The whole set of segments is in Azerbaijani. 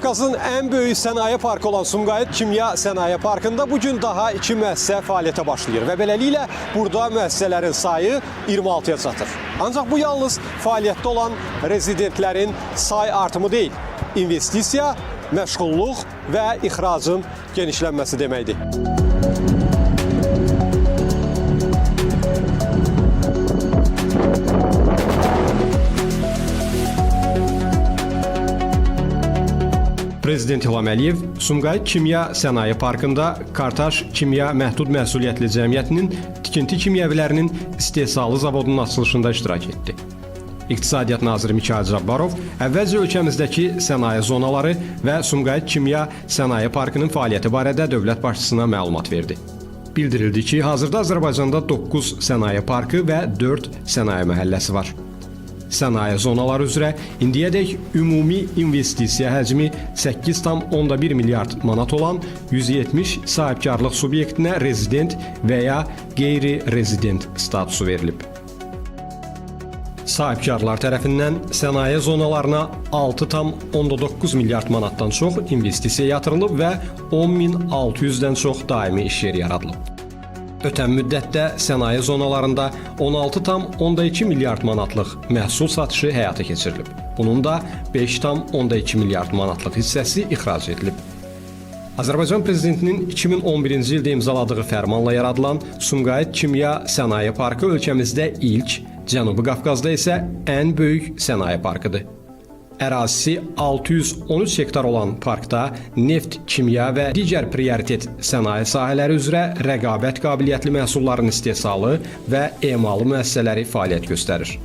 Qafqazın ən böyük sənaye parkı olan Sumqayıt Kimya Sənaye Parkında bu gün daha iki müəssisə fəaliyyətə başlayır və beləliklə burada müəssisələrin sayı 26-ya çatır. Ancaq bu yalnız fəaliyyətdə olan rezidentlərin say artımı deyil, investisiya, məşğulluq və ixracın genişlənməsi deməkdir. Prezident İlham Əliyev Sumqayıt Kimya Sənaye Parkında Kartaş Kimya Məhdud Məsuliyyətli Cəmiyyətinin tikinti kimyəvilərinin istehsalı zavodunun açılışında iştirak etdi. İqtisadiyyat naziri Mikayıl Cabbarov əvvəlcə ölkəmizdəki sənaye zonaları və Sumqayıt Kimya Sənaye Parkının fəaliyyəti barədə dövlət başçısına məlumat verdi. Bildirildi ki, hazırda Azərbaycanda 9 sənaye parkı və 4 sənaye məhəlləsi var. Sənaye zonaları üzrə indiyədək ümumi investisiya həcmi 8,1 milyard manat olan 170 sahibkarlıq subyektinə rezident və ya qeyri-rezident statusu verilib. Sahibkarlar tərəfindən sənaye zonalarına 6,9 milyard manatdan çox investisiya yatırılıb və 10.600-dən çox daimi iş yeri yaradılıb. Ötən müddətdə sənaye zonalarında 16,2 milyard manatlıq məhsul satışı həyata keçirilib. Bunun da 5,2 milyard manatlıq hissəsi ixrac edilib. Azərbaycan prezidentinin 2011-ci ildə imzaladığı fərmanla yaradılan Sumqayıt Kimya Sənaye Parkı ölkəmizdə ilk, Cənubi Qafqazda isə ən böyük sənaye parkıdır. Ərazisi 613 hektar olan parkda neft, kimya və digər prioritet sənaye sahələri üzrə rəqabət qabiliyyətli məhsulların istehsalı və emalı müəssisələri fəaliyyət göstərir.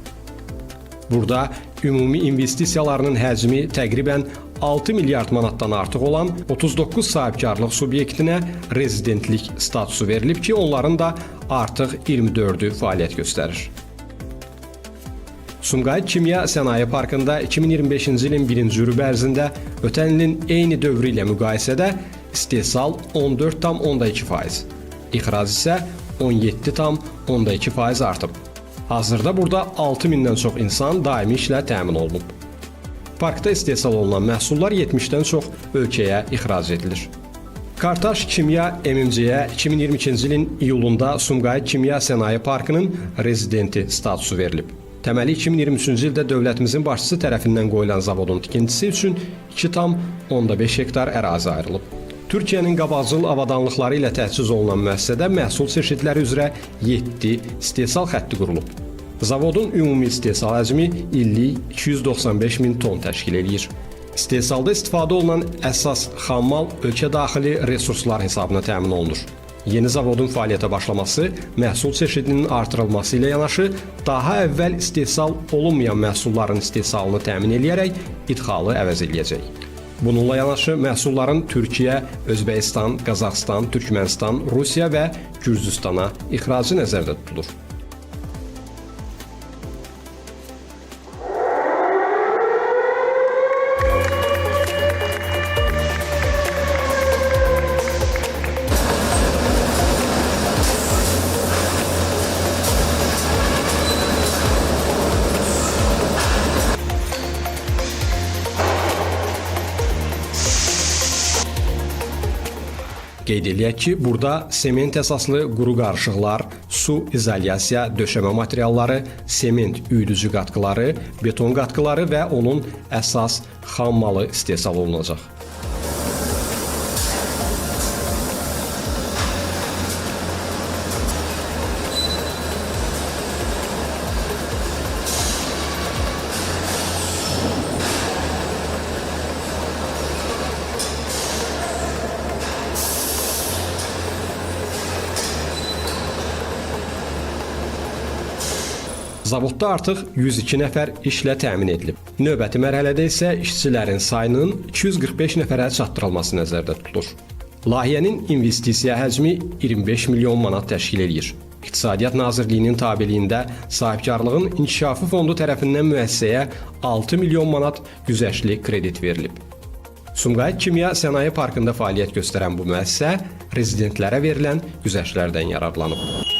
Burada ümumi investisiyalarının həcmi təqribən 6 milyard manatdan artıq olan 39 sahibkarlıq subyektinə rezidentlik statusu verilib ki, onların da artıq 24-ü fəaliyyət göstərir. Sumqayıt Kimya Sənaye Parkında 2025-ci ilin birinci rübə ərzində ötən ilin eyni dövrü ilə müqayisədə istehsal 14,2%, ixrac isə 17,2% artıb. Hazırda burada 6000-dən çox insan daimi işlə təmin olunub. Parkda istehsal olunan məhsullar 70-dən çox ölkəyə ixrac edilir. Kartaş Kimya MMC-yə 2022-ci ilin iyulunda Sumqayıt Kimya Sənaye Parkının rezidenti statusu verilib. Təməli 2023-cü ildə dövlətimizin başçısı tərəfindən qoyulan zavodun tikintisi üçün 2,5 hektar ərazi ayrılıb. Türkiyənin qabaqcıl avadanlıqları ilə təchiz olunan müəssisədə məhsul çeşidləri üzrə 7 istehsal xətti qurulub. Zavodun ümumi istehsal həcmi illik 295 min ton təşkil eləyir. İstehsalda istifadə olunan əsas xammal ölkə daxili resurslar hesabına təmin olunur. Yeni zavodun fəaliyyətə başlaması məhsul çeşidinin artırılması ilə yanaşı daha əvvəl istehsal olunmayan məhsulların istehsalını təmin eləyərək idxalı əvəz eləyəcək. Bununla yanaşı məhsulların Türkiyə, Özbəkistan, Qazaxıstan, Türkmənistan, Rusiya və Gürcüstana ixracı nəzərdə tutulur. Qeyd eləyək ki, burada sement əsaslı quru qarışıqlar, su izolyasiya, döşəmə materialları, sement üyüdücü qatqıları, beton qatqıları və onun əsas xam malı istehsal olunacaq. Zavodda artıq 102 nəfər işlə təmin edilib. Növbəti mərhələdə isə işçilərin sayının 245 nəfərə çatdırılması nəzərdə tutulur. Layihənin investisiya həcmi 25 milyon manat təşkil eləyir. İqtisadiyyat Nazirliyinin tabeliyində Sahibkarlığın İnkişafı Fondu tərəfindən müəssisəyə 6 milyon manat güzəştli kredit verilib. Sumqayıt Kimya Sənaye Parkında fəaliyyət göstərən bu müəssisə rezidentlərə verilən güzəştlərdən yararlanıb.